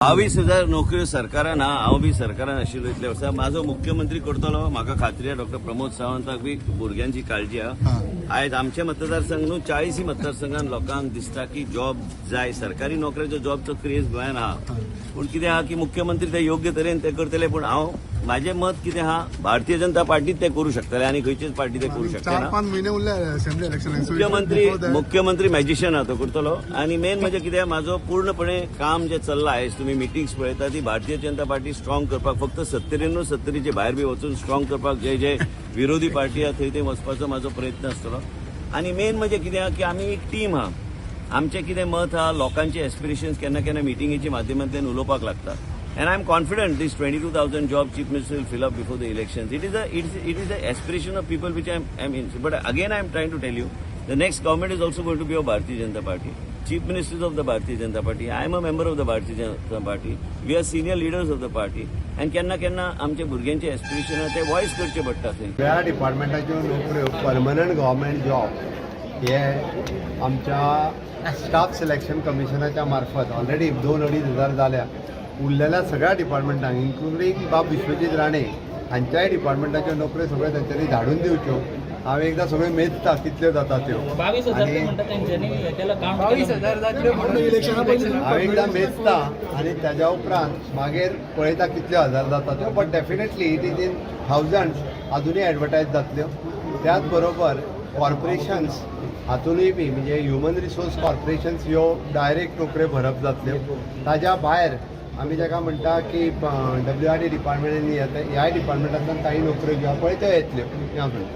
22,000 नोकऱ्यो सरकारान हा. हांव बी सरकारान आशिल्लो इतले वर्सां. म्हाजो मुख्यमंत्री करतलो, म्हाका खात्री आहा. डॉक्टर प्रमोद सावंताक बी भुरग्यांची काळजी आहा. आयज आमचे मतदारसंघ न्हू, 40 मतदारसंघान लोकांक दिसता की जॉब जाय. सरकारी नोकऱ्याचो जॉबचो क्रेज गोंयान आहा. पूण कितें आहा की मुख्यमंत्री ते योग्य तरेन ते करतले. पूण हांव म्हाजें मत कितें आहा, भारतीय जनता पार्टीत ते करूं शकतले आनी खंयचीच पार्टी ते करूं शकते चार ना. पाच महिने उरले असेंब्ली इलेक्शन. मुख्यमंत्री, मुख्यमंत्री मॅजिशियन आहा, तो करतलो. आनी मेन म्हणजे कितें, म्हाजो पूर्णपणे काम जें चल्लां, आयज तुमी मिटिंग्स पळयता, ती भारतीय जनता पार्टी स्ट्रॉंग करपाक, फक्त सत्तरी न्हू, सत्तरीचे भायर बी वचून स्ट्रॉंग करपाक, जे जे विरोधी पार्टी आहा थंय थंय वचपाचो म्हाजो प्रयत्न आसतलो. आनी मेन म्हणजे कितें आहा की आमी एक टीम आहा. आमचें कितें मत आहा, लोकांचे एस्पिरेशन्स केन्ना केन्ना मिटिंगेच्या माध्यमांतल्यान उलोवपाक लागता. And I am confident this 22,000 job Chief Minister will fill up before the elections. It is a aspiration of people which I am in. But again, I am trying to tell you, the next government is also going to be of Bharatiya Janata Party. Chief Ministers of the Bharatiya Janata Party. I am a member of the Bharatiya Janata Party. We are senior leaders of the party. And केन्ना केन्ना आमचे भुरग्यांचे aspiration ते voice करचे पडटा थंय. सगळ्या डिपार्टमेंटाच्यो नोकऱ्यो, परमनंट गव्हर्मेंट जॉब हे आमच्या स्टाफ सिलेक्शन कमिशनाच्या मार्फत ऑलरेडी 2-2.5 हजार जाल्या. उरलेल्या सगळ्या डिपार्टमेंटांक, इन्क्लुडींग बाब विश्वजीत राणे हांच्याय डिपार्टमेंटाच्यो नोकऱ्यो सगळ्यो तेंच्यांनी धाडून दिवच्यो. हांव एकदां सगळ्यो मेजता कितल्यो जाता त्यो. 22,000 ते आणि म्हणटा तेंच्यांनी हे केलं काउंट. 22,000 जातल्यो म्हणून इलेक्शना पयलीं. हांव एकदां मेजता आनी ताज्या उपरांत मागीर पळयता कितल्यो हजार जाता त्यो. But definitely it is in thousands. अजुनूय एडवर्टायज जातल्यो. त्याच बरोबर कॉर्पोरेशन्स हातूनय बी, म्हणजे ह्युमन रिसोर्स कॉर्पोरेशन्स ह्यो डायरेक्ट नोकऱ्यो भरप जातल्यो. ताज्या भायर आमी ताका म्हणटा की डब्ल्यू आर डी डिपार्टमेंटांनी येता, ह्याय डिपार्टमेंटांतल्यान काही नोकऱ्यो ज्यो आहा पळय त्यो येतल्यो, हें हांव सांगता.